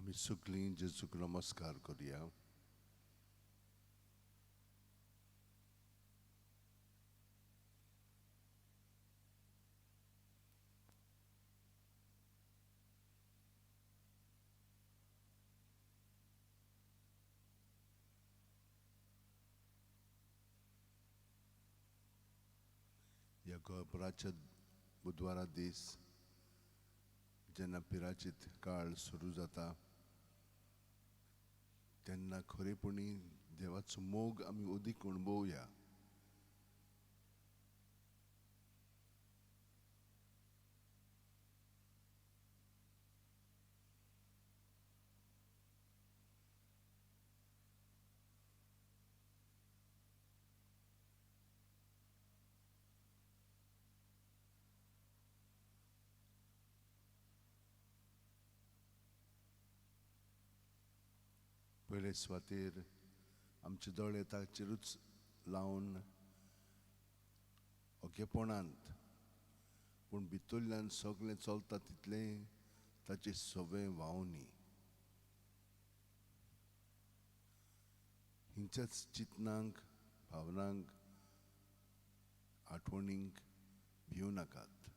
आमी सगळीं जेजूक नमस्कार करुया. ह्या गोबराच्या बुधवारा दीस जेन्ना पिराचीत काळ सुरू जाता तेन्ना खरेपणी देवाचो मोग आमी अदीक अणभवया. पयले सुवातेर आमचे दोळे ताचेरूच लावन ओगेपणांत पूण भितरल्यान सगळें चलता तितलें ताचें सवें व्हांवनी. हिंच्याच चिंतनांक, भावनांक, आठवणींक भिवं नाकात.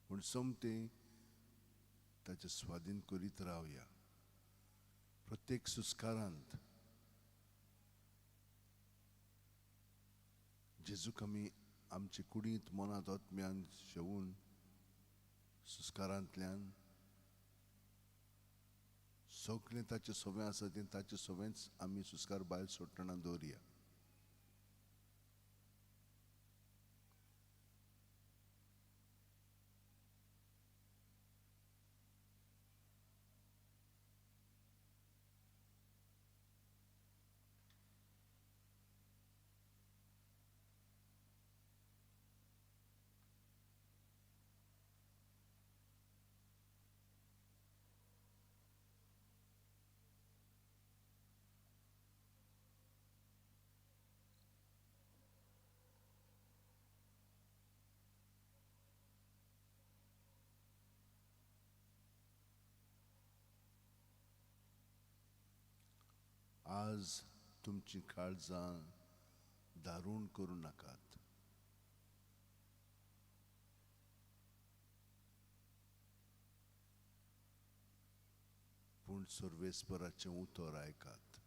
पूण सोमतें ताचे स्वाधीन करीत रावया. प्रत्येक सुस्कारांत जेजूक आमी आमचे कुडींत, मनांत, आत्म्यान शेवून सुस्कारांतल्यान सगळें ताचें सवें आसा तें ताचें सवेंच आमी सुस्कार भायर सोडटना दवरया. आज तुमची काळजां दारूण करूं नाकात. पूण सर्वेस्पराचें उतर आयकात.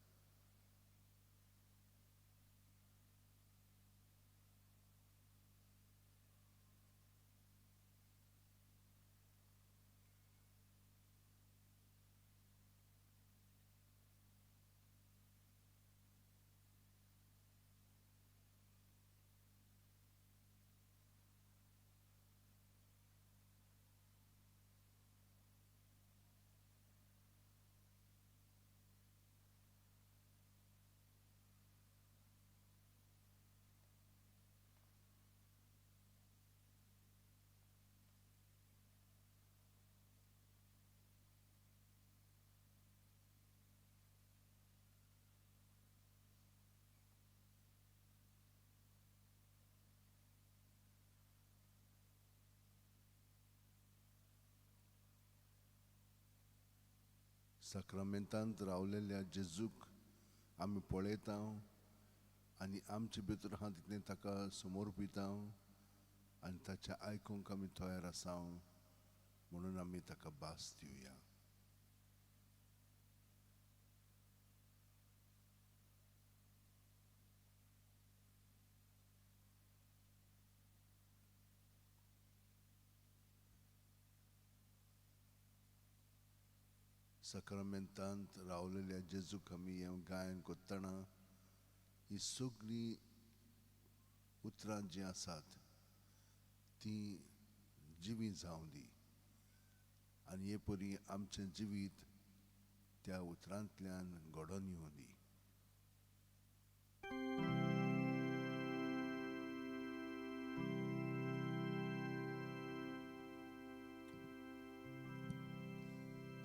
साक्रामेंतांत रावलेल्या जेजूक आमी पळयता आनी आमचे भितर आहा तितलें ताका समर्पिता आनी ताचें आयकूंक आमी तयार आसा म्हणून आमी ताका भास दिवया. साक्रामेंतांत रावलेल्या जेजूक आमी हें गायन करतना ही सगळीं उतरां जीं आसात तीं जिवीं जावं दी आनी हे परी आमचें जिवीत त्या उतरांतल्यान घडोवन येवं दी.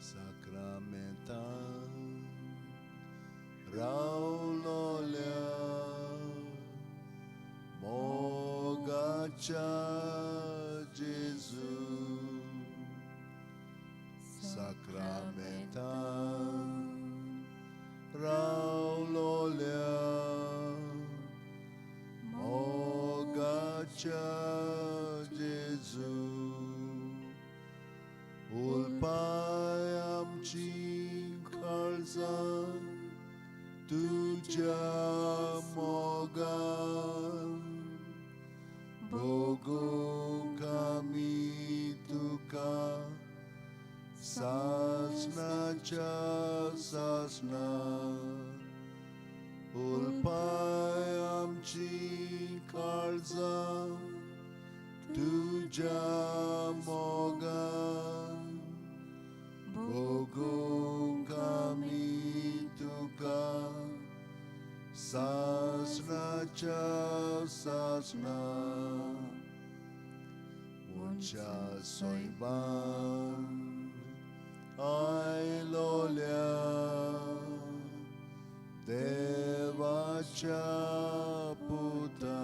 साक्रामेंतांत रावलोल्या मोगाच्या जेजू साक्रामेंतान रावलोल्या मोगाच्या जेजू, उलपाय आमची काळजां तुज्या मोगान, भोगूंक आमी तुका सासणाच्या सासणा, उलपाय आमची काळजां तुज्या मोगान, भोगूंक आमी तुका सासणाच्या सासणा. उंच्या सैमान आयलोल्या देवाच्या पुता,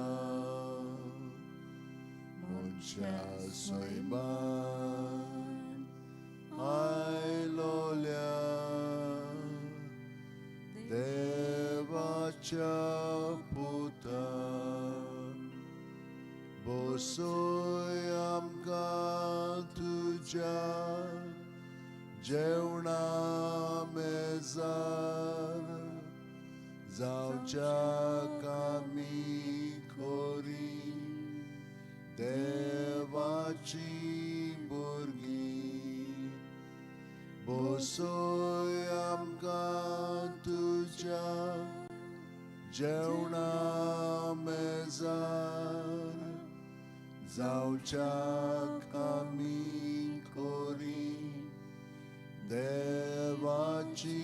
मनशा सैमान आयलोल्या देवाच्या पुता, बसय आमकां तुज्या जेवणा मेजार, जावच्याक आमी खोरी देवाची भुरगीं, बसय आमकां तुज्या जेवणा मेजार, जावच्याक आमी खोरी देवाची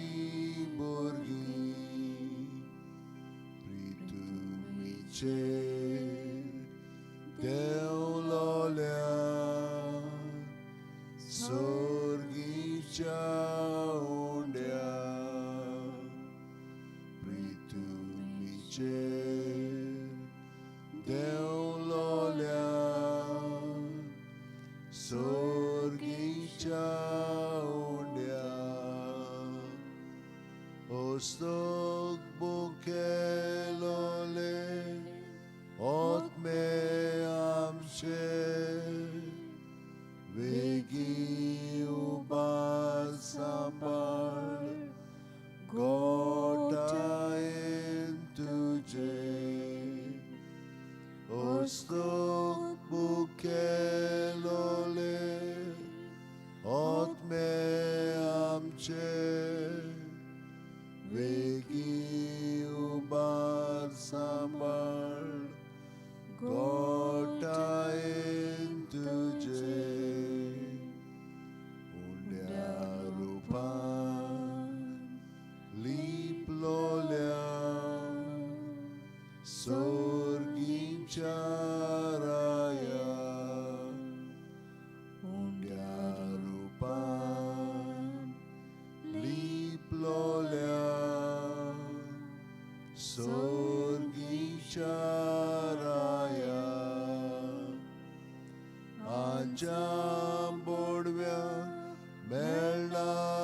भुरगीं. प्रितुमीचेर देंवलोल्या सोर्गीच्या उंड्या, प्रितुमीचेर देंवलोल्या सोर्गीच्या उंड्या, ओस्तोक बुकेलोले ओतमे आमचे, वेगीं उबार सांबाळ गोटायेन तुजे, ओस्तोक बुकेलोले ओतमे आमचे, वेगीं उबार सांबाळ गोटायेन तुजे. उंड्या रुपान लिपलोल्या सोर्गीच्या राया, उंड्या रुपान लिपलोल्या सोर्गीच्या राया, आंच्या बोडव्या मेळनासलोल्या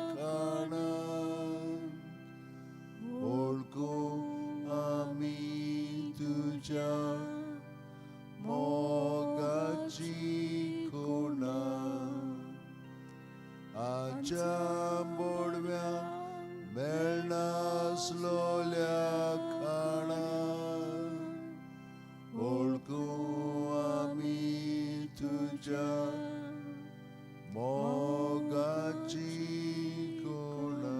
खाणान, वळखूं आमी तुज्या मोगाची खुणा, आंच्या बोडव्या मेळनासलोल्या खाणान, वळखूं आमी तुज्या मोगाची खुणा.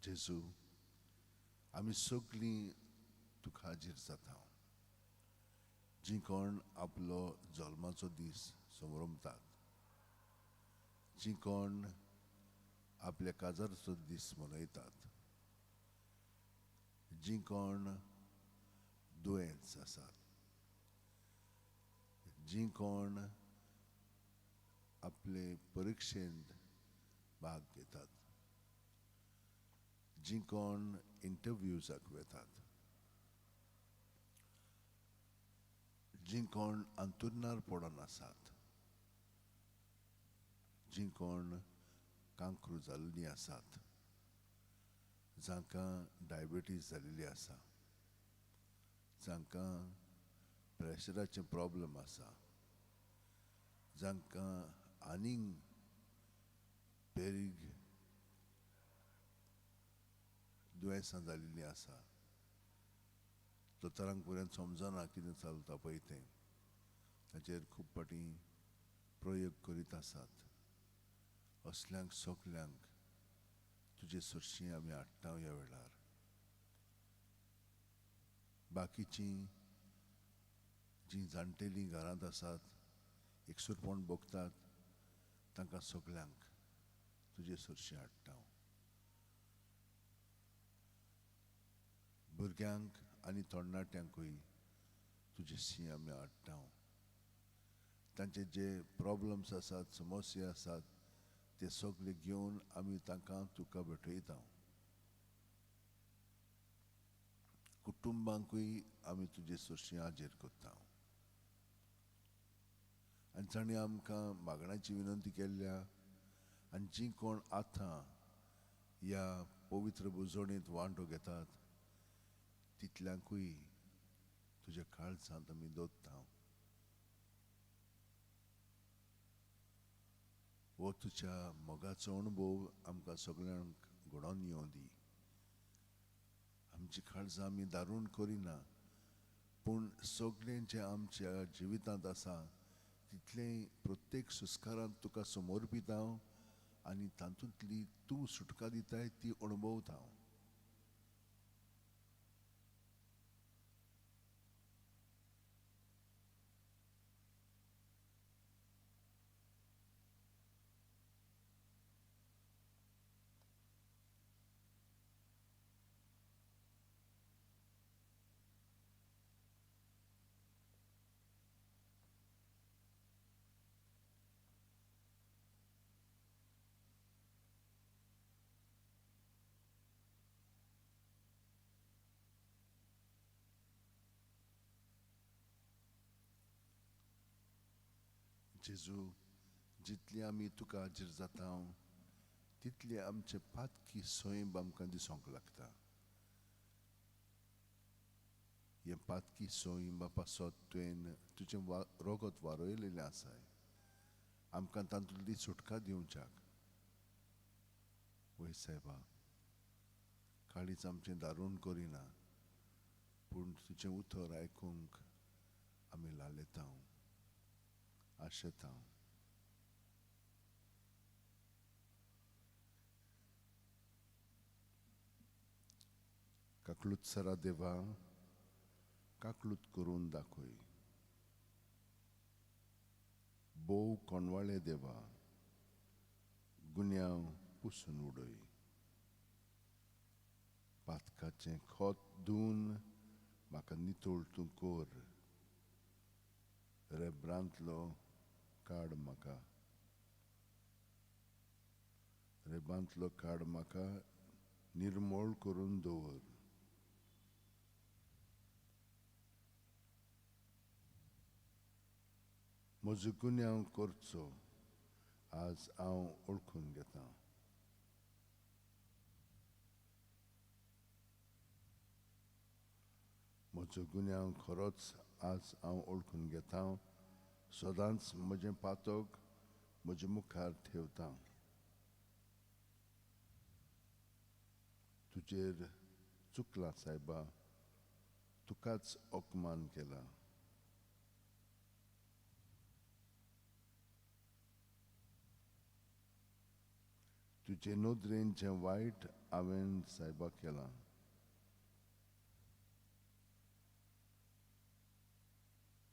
जेजू, आमी सगळीं तुका हाजीर जाता, जीं कोण आपलो जल्माचो दीस समरमतात, जीं कोण आपल्या काजाराचो दीस मनयतात, जीं कोण दुयेंस आसात, जीं कोण आपले परिक्षेंत भाग घेतात, जीं कोण इंटरव्यूजाक वेतात, जीं कोण अंतुरणार पडोन आसात, जीं कोण कांक्रू जाल्लीं आसात, जांकां डायबिटीज जाल्ली आसा, जांकां प्रेशराचें प्रॉब्लम आसा, जांकां आनीक पेरीग दुयेंसां जाल्लीं आसा. दोतोरांक पर्यंत समजना कितें चलता पळय तें, ताचेर खूब फावटी प्रयोग करीत आसात. असल्यांक सगल्यांक तुजे सरशीं आमी हाडटा ह्या वेळार. बाकीचीं जीं जाणटेलीं घरांत आसात, एकसुरपण भोगतात, तांकां सगल्यांक तुजे सरशीं हाडटा. भुरग्यांक आनी तरणाट्यांकूय तुजे शी आमी हाडटा. तांचे जे प्रॉब्लम्स आसात, समस्या आसात, ते सगळे घेवन आमी तांकां तुका भेटयता. कुटुंबांकूय आमी तुजे सरशीं हाजीर करता. आनी तांणी आमकां मागण्याची विनंती केल्ल्या आनी जीं कोण आतां ह्या पवित्र बुजवणेंत वांटो घेतात तितल्यांकूय तुज्या काळजांत आमी दवरता. हो तुज्या मोगाचो अणभव आमकां सगळ्यांक घडोवन येवं दी. आमची काळजां आमी दारूण करिना, पूण सगळें जें आमच्या जिवितांत आसा तितलें प्रत्येक संस्कारांत तुका समर्पिता आनी तातूंतली तूं सुटका दिताय ती अणभवता. जेजू, जितली आमी तुका हाजीर जाता तितली आमचे पातकी सैम आमकां दिसूंक लागता. हें पातकी सैम पासत तुवें तुजें रोगत वारयलेलें आसाय, आमकां तातूंतली सुटका दिवच्याक. वय सायबा, काळीज आमचें दारूण करिना, पूण तुजें उतर आयकूंक आमी लालेता, आशेता. काकलूत सरा देवा, काकलूत करून दाखय. भोव कोणवाळे देवा, गुन्यांव पुसून उडय. पातकाचें खोत धुवन म्हाका नितळ तूं कर. रेब्रांतलो काड म्हाका, रेबांतलो काड म्हाका, निर्मोळ करून दवर. म्हजो गुन्यांव करचो आज हांव वळखून घेतां. म्हजो गुन्यांव खरोच आज हांव वळखून घेतां. सदांच म्हजें पातक म्हजे मुखार ठेवता. तुजेर चुकलां सायबा, तुकाच अपमान केला. तुजे नदरेन जें वायट हांवें सायबा केलां,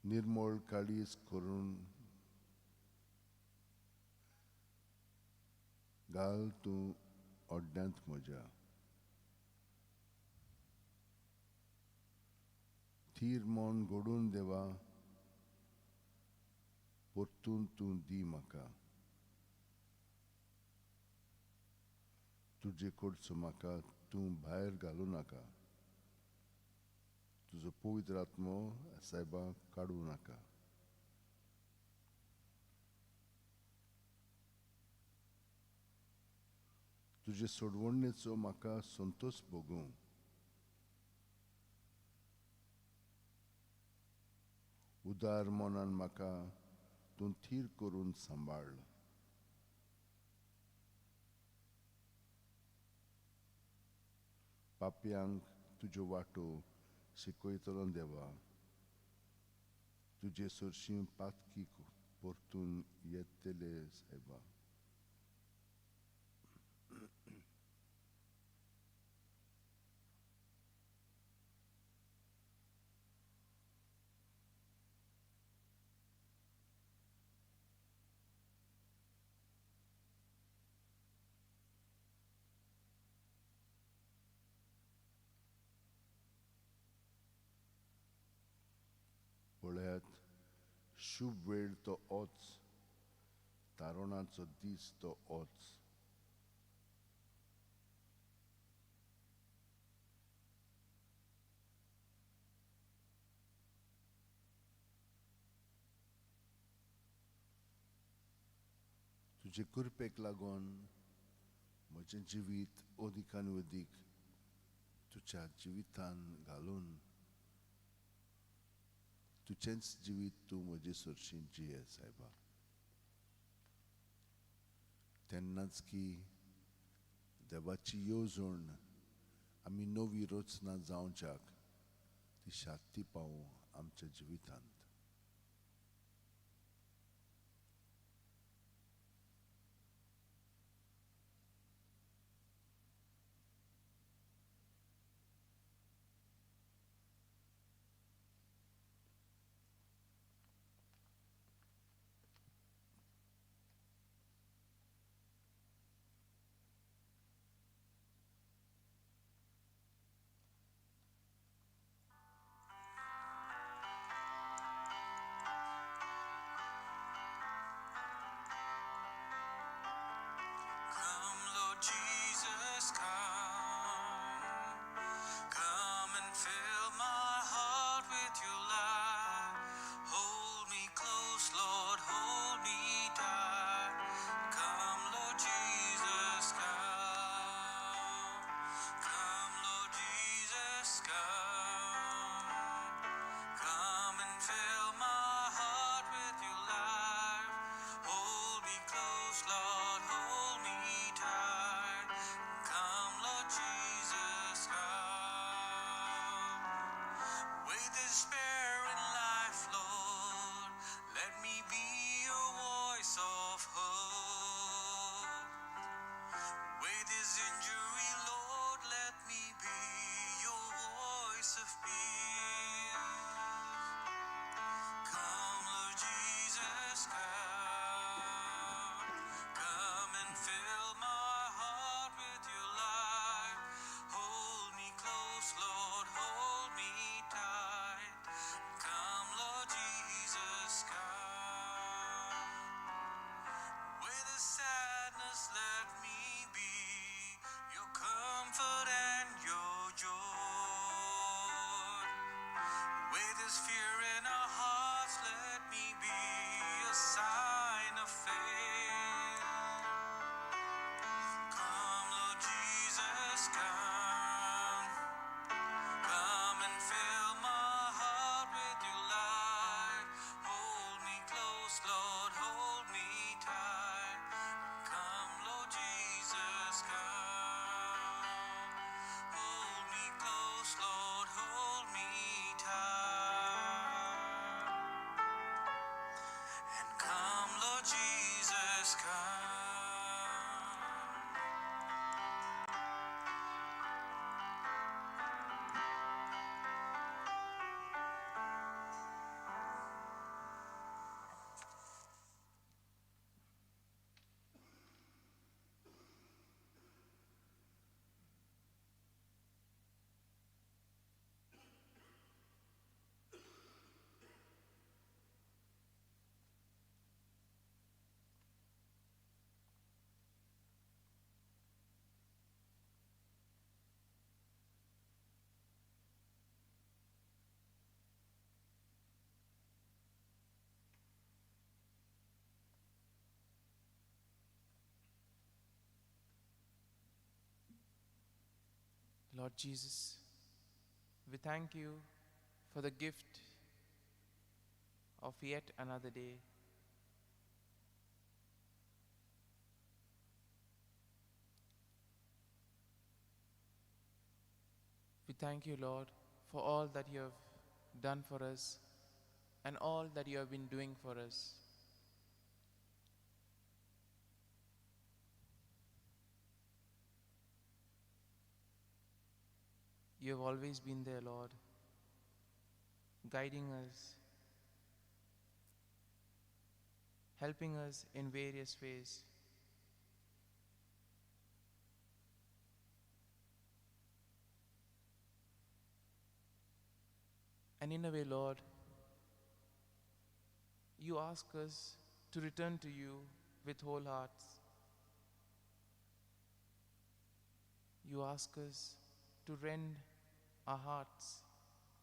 निर्मळ काळीज करून घाल तूं अड्ड्यांत म्हज्या. थीर मन घडून देवा परतून तूं दी म्हाका. तुजे कडचो म्हाका तूं भायर घालूं नाका. तुजो पवित्र आत्मो सायबा काडूं नाका. तुजे सोडवणेचो म्हाका संतोष भोगूं. उदार मनान म्हाका तूं थीर करून सांबाळ. पापयांक तुज्यो वाटो शिकयतलो देवा. तुजे सरशीं पातकी परतून येतले सायबा. पळयात शुभ वेळ तो ओच, तारणाचो दीस तो ओच. तुजे कृपेक लागून म्हजें जिवीत अदीक आनी अदीक तुज्या जिवितान घालून तुजेंच जिवीत तूं म्हजे सरशीं जिये सायबा. तेन्नाच की देवाची येवजण आमी नवी रचना जावच्याक ती शांती पावूं आमच्या जिवितांत. Lord Jesus, we thank you for the gift of yet another day. We thank you, Lord, for all that you have done for us and all that you have been doing for us. You have always been there, Lord, guiding us, helping us in various ways. And in a way, Lord, you ask us to return to you with whole hearts. You ask us to rend our hearts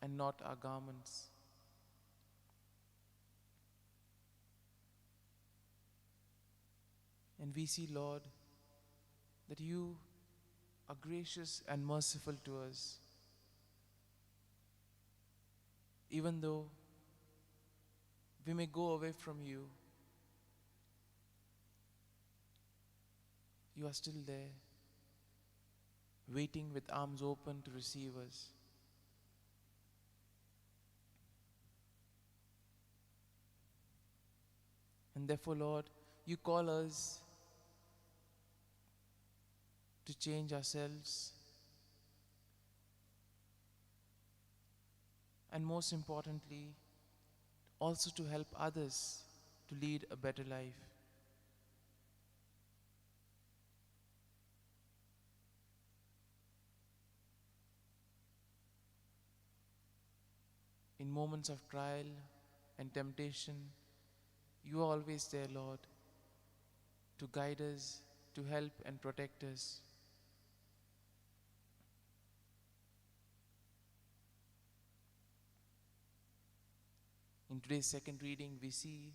and not our garments. And we see, Lord, that you are gracious and merciful to us. Even though we may go away from you, you are still there, waiting with arms open to receive us. And therefore, Lord, you call us to change ourselves, and most importantly, also to help others to lead a better life. In moments of trial and temptation, you are always there, Lord, to guide us, to help and protect us. In today's second reading, we see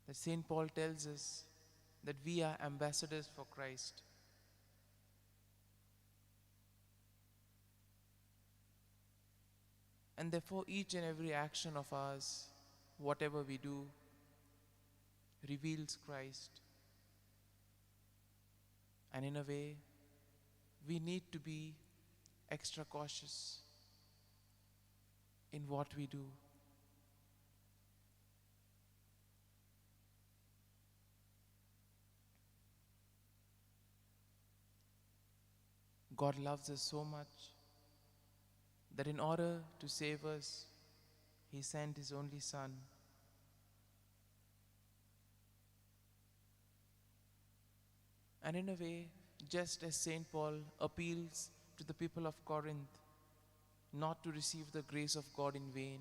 that St. Paul tells us that we are ambassadors for Christ. And therefore, each and every action of ours, whatever we do, reveals Christ. And in a way, we need to be extra cautious in what we do. God loves us so much that in order to save us, He sent His only Son. And in a way, just as St. Paul appeals to the people of Corinth not to receive the grace of God in vain,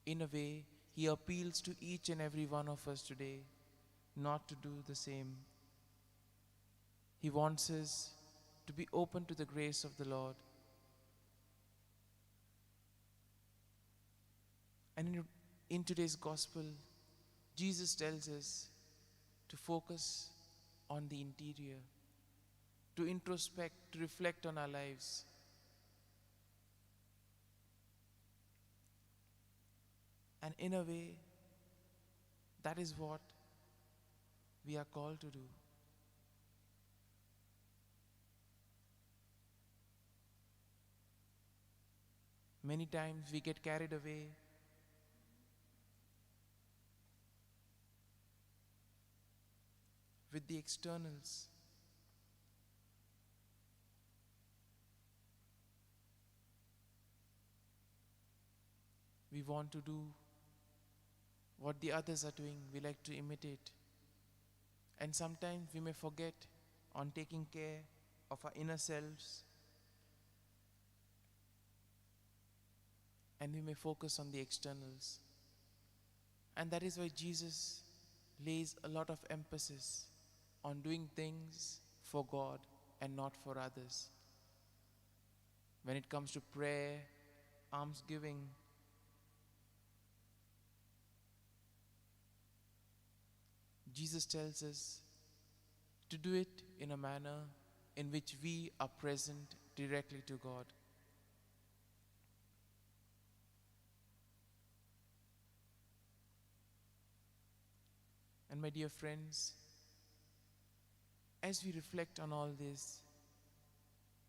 in a way, he appeals to each and every one of us today not to do the same. He wants us to be open to the grace of the Lord. And in today's gospel, Jesus tells us to focus on the interior, to introspect, to reflect on our lives. And in a way, that is what we are called to do. Many times we get carried away with the externals. We want to do what the others are doing. We like to imitate. And sometimes we may forget on taking care of our inner selves, and we may focus on the externals. And that is why Jesus lays a lot of emphasis on doing things for God and not for others. When it comes to prayer, almsgiving, Jesus tells us to do it in a manner in which we are present directly to God. And my dear friends, as we reflect on all this,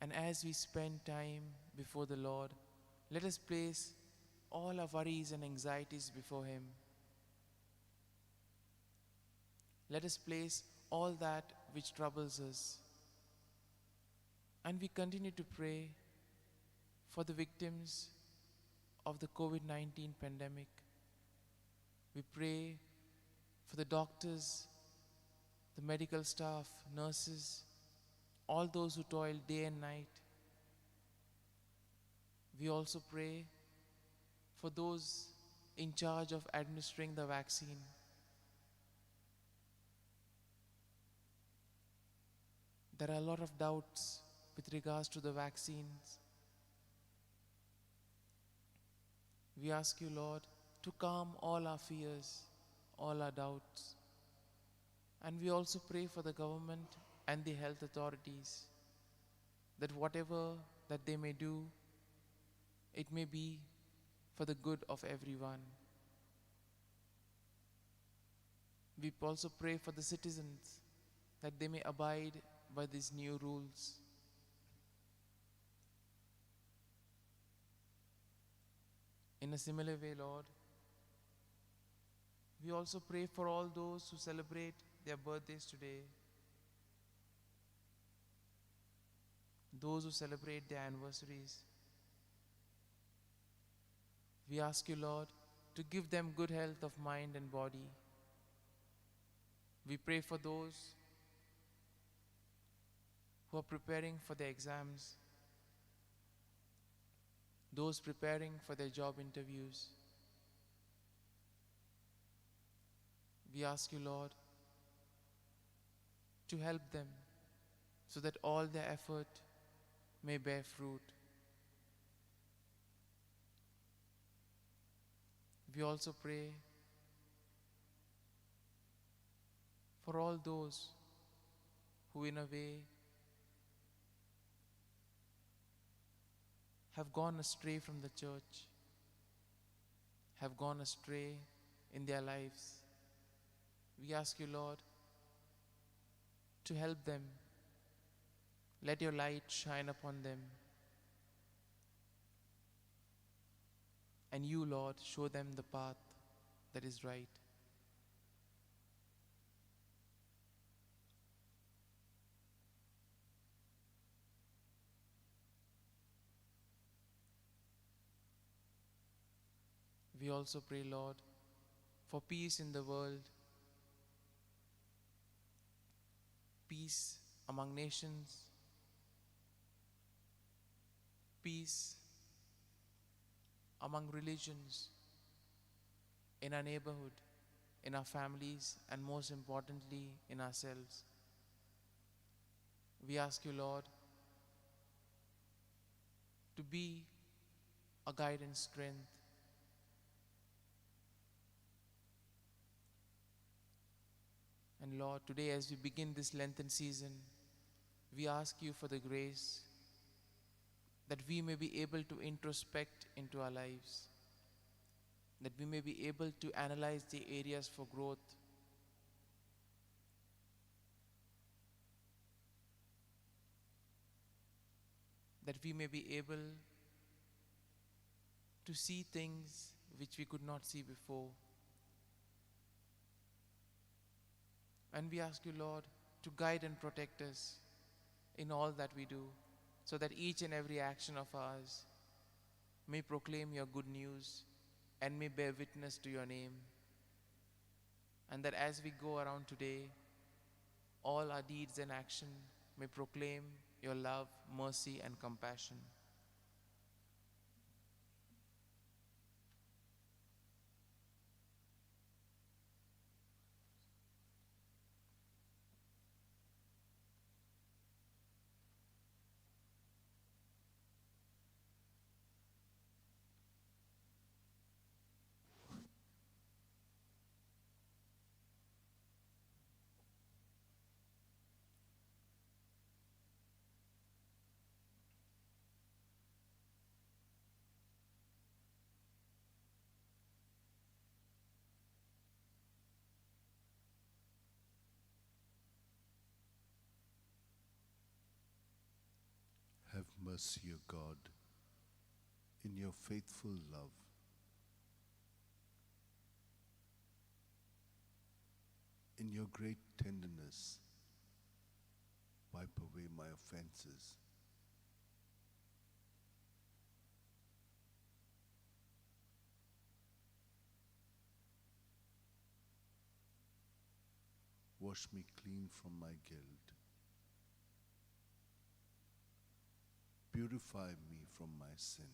and as we spend time before the Lord, let us place all our worries and anxieties before Him. Let us place all that which troubles us. And we continue to pray for the victims of the COVID-19 pandemic. We pray for the doctors, the medical staff, nurses, all those who toil day and night. We also pray for those in charge of administering the vaccine. There are a lot of doubts with regards to the vaccines. We ask you, Lord, to calm all our fears, all our doubts. And we also pray for the government and the health authorities, that whatever that they may do, it may be for the good of everyone. We also pray for the citizens, that they may abide by these new rules. In a similar way, Lord, we also pray for all those who celebrate their birthdays today, those who celebrate their anniversaries. We ask you, Lord, to give them good health of mind and body. We pray for those who are preparing for their exams, those preparing for their job interviews. We ask you, Lord, to help them so that all their effort may bear fruit. We also pray for all those who in a way have gone astray from the church, have gone astray in their lives. We ask you, Lord, to help them. Let your light shine upon them. And you, Lord, show them the path that is right. We also pray, Lord, for peace in the world, peace among nations, peace among religions, in our neighborhood, in our families, and most importantly, in ourselves. We ask you, Lord, to be a guide and strength. And Lord, today as we begin this Lenten season, we ask you for the grace that we may be able to introspect into our lives, that we may be able to analyze the areas for growth, that we may be able to see things which we could not see before. And we ask you, Lord, to guide and protect us in all that we do, so that each and every action of ours may proclaim your good news and may bear witness to your name. And that as we go around today, all our deeds and action may proclaim your love, mercy, and compassion. Mercy, O God, in your faithful love. In your great tenderness, wipe away my offenses. Wash me clean from my guilt. Purify me from my sin.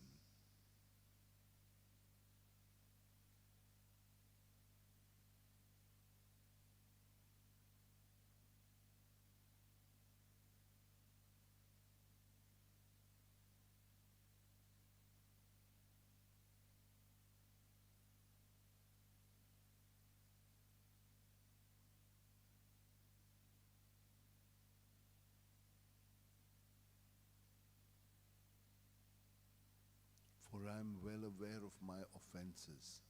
For I am well aware of my offenses.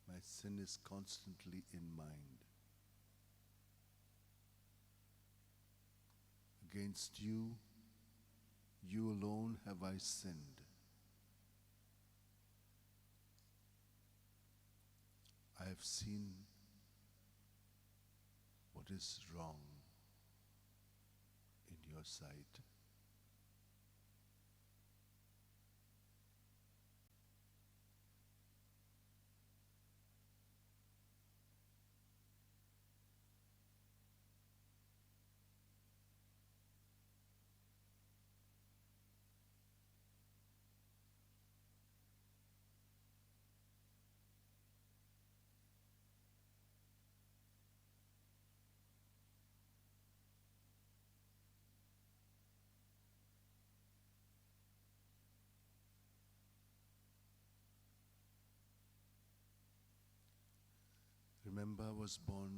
My sin is constantly in mind. Against you, you alone have I sinned. I have seen what is wrong in your sight. Remember, I was born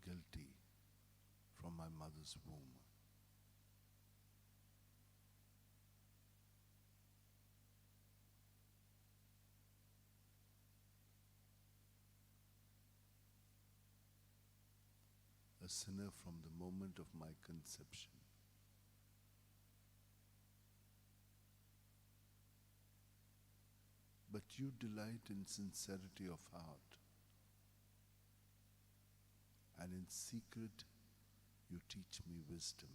guilty from my mother's womb. A sinner from the moment of my conception. But you delight in sincerity of heart, and in secret you teach me wisdom.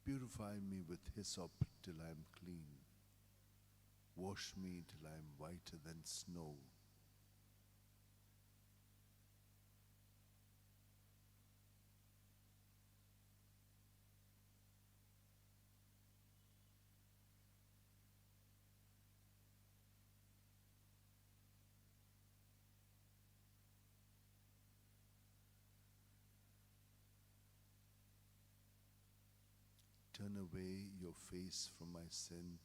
Purify me with hyssop till I am clean. Wash me till I am whiter than snow. Turn away your face from my sin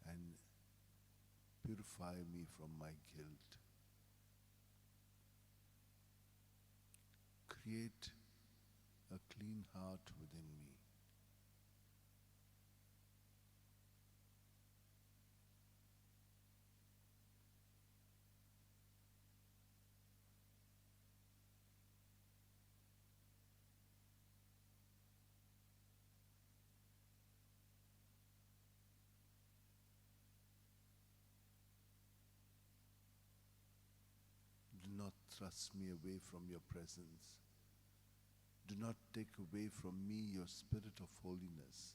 and purify me from my guilt. Create a clean heart within me. Do not thrust me away from your presence. Do not take away from me your spirit of holiness.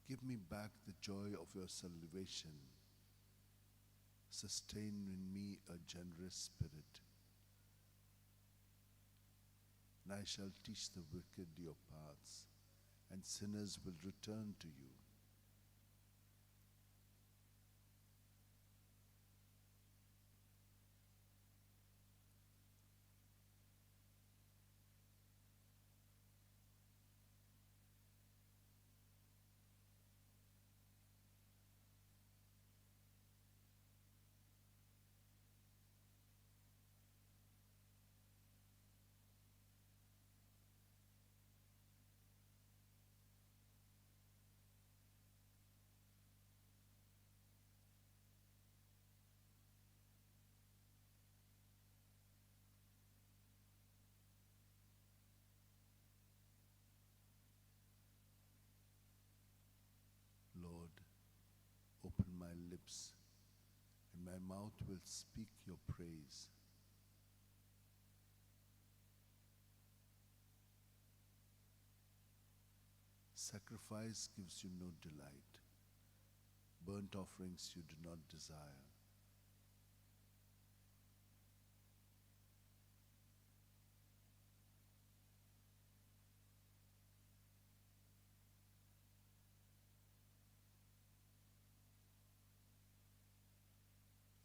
Give me back the joy of your salvation. Sustain in me a generous spirit. And I shall teach the wicked your paths, and sinners will return to you. My mouth will speak your praise. Sacrifice gives you no delight. Burnt offerings you do not desire.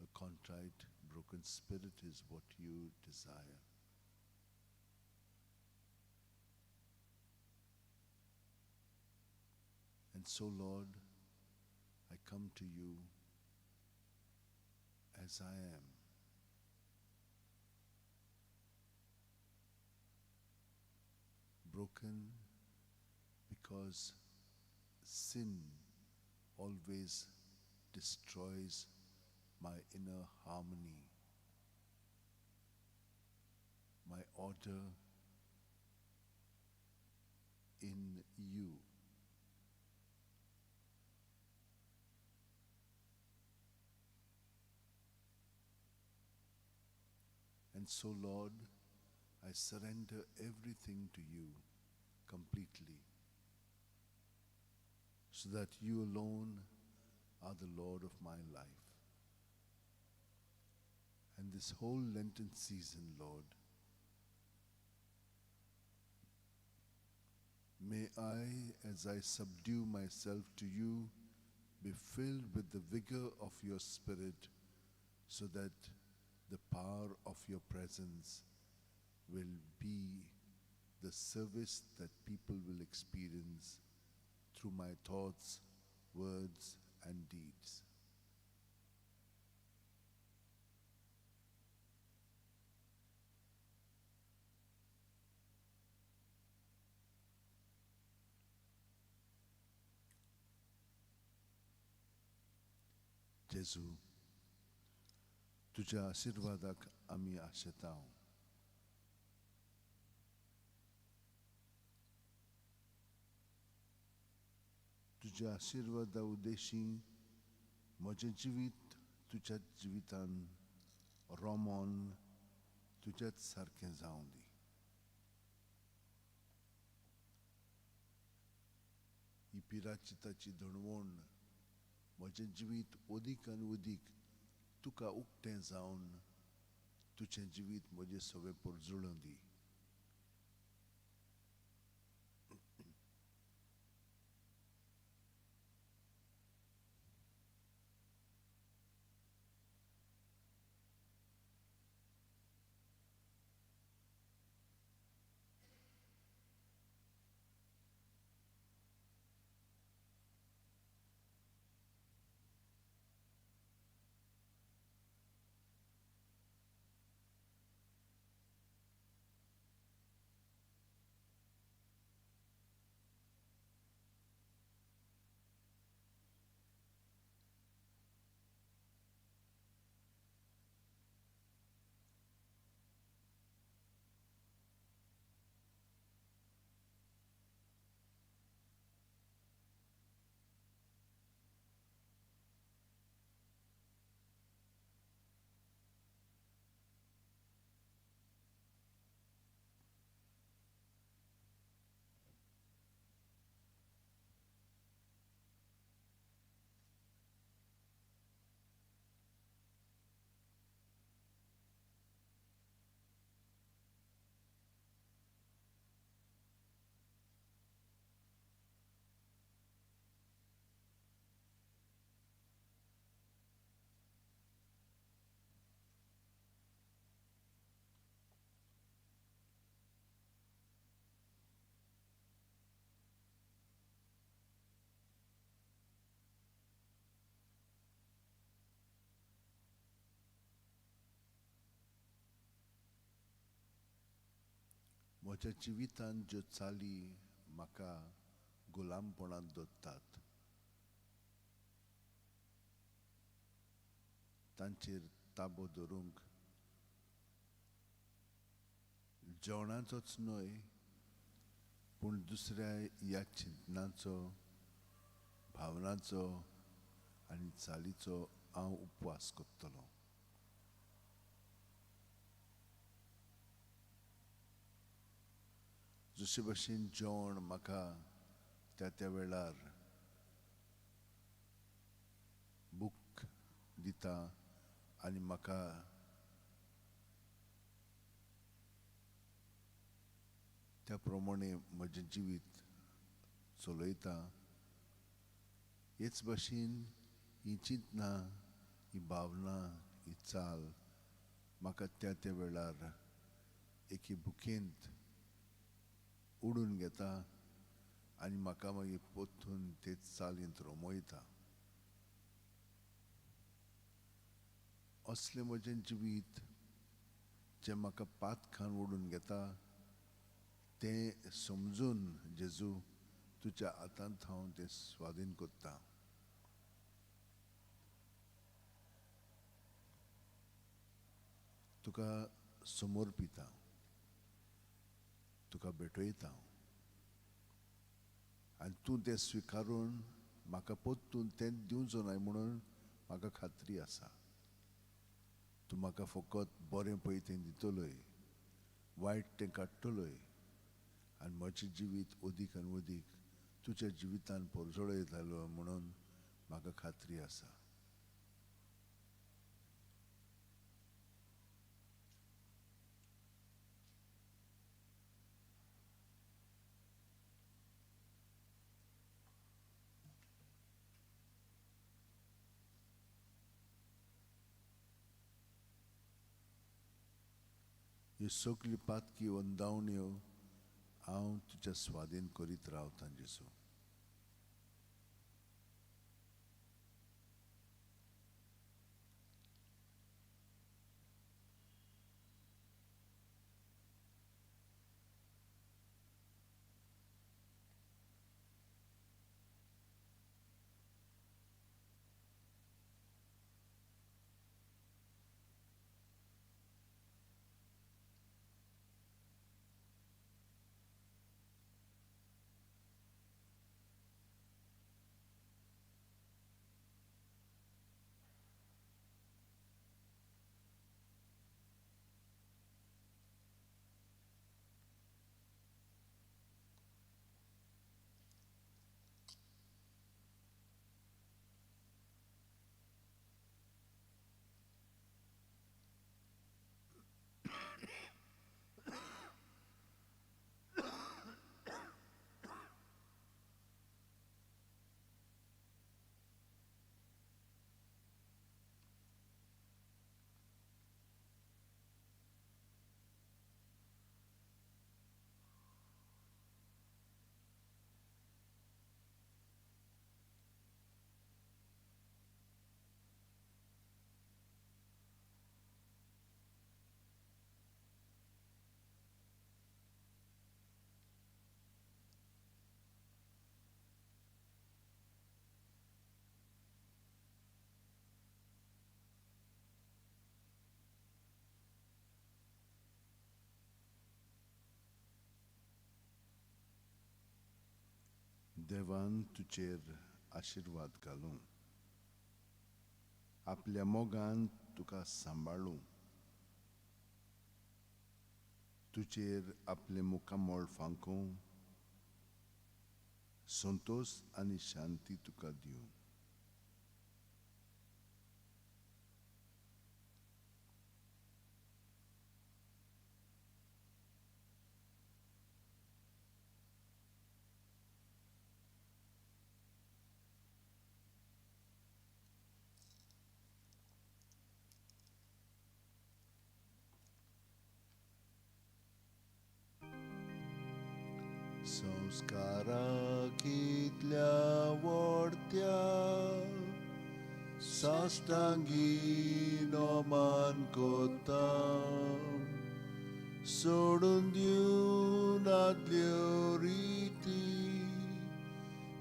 A contrite, broken spirit is what you desire. And so, Lord, I come to you as I am. Broken because sin always destroys my inner harmony, my order in you. And so, Lord, I surrender everything to you completely, so that you alone are the Lord of my life. And this whole Lenten season, Lord, may I, as I subdue myself to you, be filled with the vigor of your Spirit, so that the power of your presence will be the service that people will experience through my thoughts, words, and deeds. जेजू, तुझ्या आशिर्वादाक आमी आशेता. तुज्या आशिर्वादा उद्देशी म्हजें जिवीत तुज्या जिवितान रोमोन तुज्याच सारकें जावं दी. ही पिराचिताची धणवण म्हजें जिवीत ओदीक आनी ओदीक तुका उक्तें जावन तुजें जिवीत म्हजें सगळें परजुळून दी. म्हज्या जिवितांत ज्यो चाली म्हाका गुलामपणांत दवरतात तांचेर ताबो दवरूंक जेवणाचोच न्हय पूण दुसऱ्या ह्या चिंतनाचो, भावनाचो आनी चालीचो हांव उपवास करतलो. जशे भशेन जेवण म्हाका त्या त्या वेळार भूक दिता आनी म्हाका त्या प्रमाणे म्हजें जिवीत चलयता, हेच भशेन ही चिंतना, ही भावना, ही चाल म्हाका त्या त्या वेळार एके भुकेंत उडून घेता आनी म्हाका मागीर परतून तेच चालींत रमयता. असलें म्हजें जिवीत जें म्हाका पातखान ओडून घेता तें समजून जेजू तुज्या हातांत हांव तें स्वाधीन करता. तुका समर्पिता, तुका भेटयता आनी तूं तें स्विकारून म्हाका परतून तें दिवचो न्हय म्हणून म्हाका खात्री आसा. तूं म्हाका फकत बरें पळय तें दितलोय, वायट तें काडटलोय आनी म्हजें जिवीत अदीक आनी अदीक तुज्या जिवितान परजळयतालो म्हणून म्हाका खात्री आसा. ह्यो सगल्यो पातकी वंदावण्यो हांव तुज्या स्वाधीन करीत रावतां जेजू. देवान तुजेर आशिर्वाद घालूं, आपल्या मोगान तुका सांबाळूं, तुजेर आपलें मुखामळ फांकूं, संतोष आनी शांती तुका दिवं. संस्कारा कितल्या वडत्या साष्टांगी नमन कोता, सोडून दिवन आदल्यो रिती,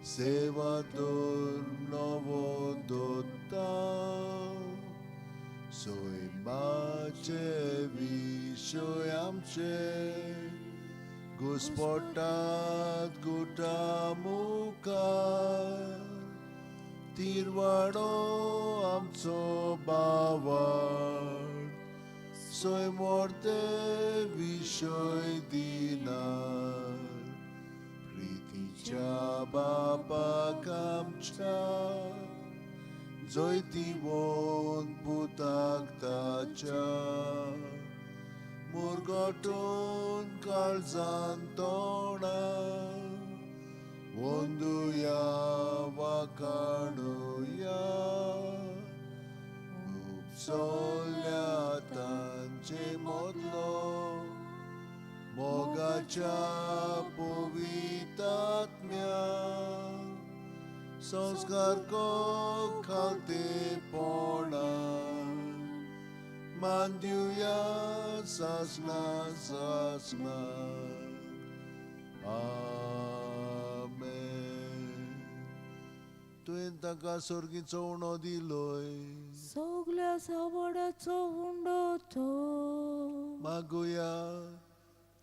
सेवा दर नवो दोता, सैमाचे विशय आमचे घुस्पटात गुटा मुखार, तिरवाडो आमचो बावड सोय मोर्ते विशय दिनार प्रितीच्या बापाक आमच्या जैतिवंत पुताक ताच्या मुरगटून काळजान तोंडा वंदुया वाकाणुया उपसोल्या तांचे मदलो मोगाच्या पवितात्म्या संस्कार को खालतेपणा मांदिवया सासना सासना. आमेन. तुवें तांकां सर्गीचो उणो दिलोय सगल्या सावडाचो उंडो तो. मागुया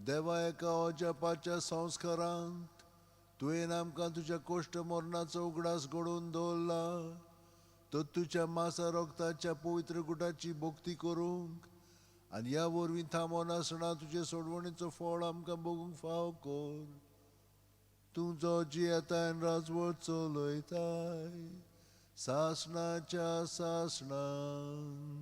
देवा एका अजापाच्या संस्कारांत तुवें आमकां तुज्या कोश्ट मरणाचो उगडास घडोवन दवरला तर तुज्या मासा रक्ताच्या पवित्र गुटाची भक्ती करूंक आनी ह्या वरवीं थांबोनासतना तुजे सोडवणीचो फळ आमकां बगूंक फाव कर. तूं जो जियेताय राजवट चलयताय सासणाच्या सासणाक.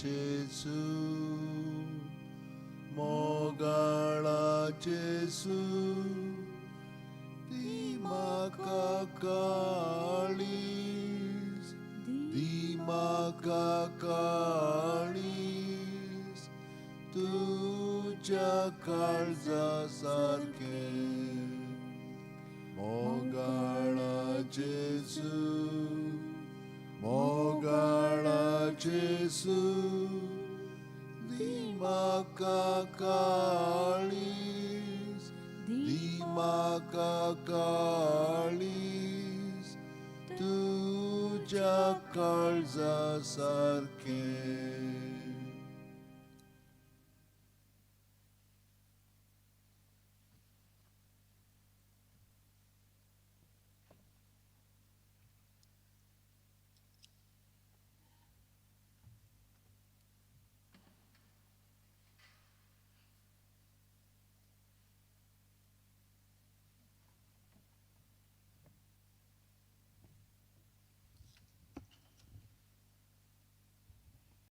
Gesù, Mogala Gesù, di Macaccalis, di Macaccalis, तुझ्या काळजा सारखे. मोगाळा जेजू, मोगाळा जेजू, दी म्हाका काळीज, दी म्हाका काळीज, तुज्या काळजा सारखें.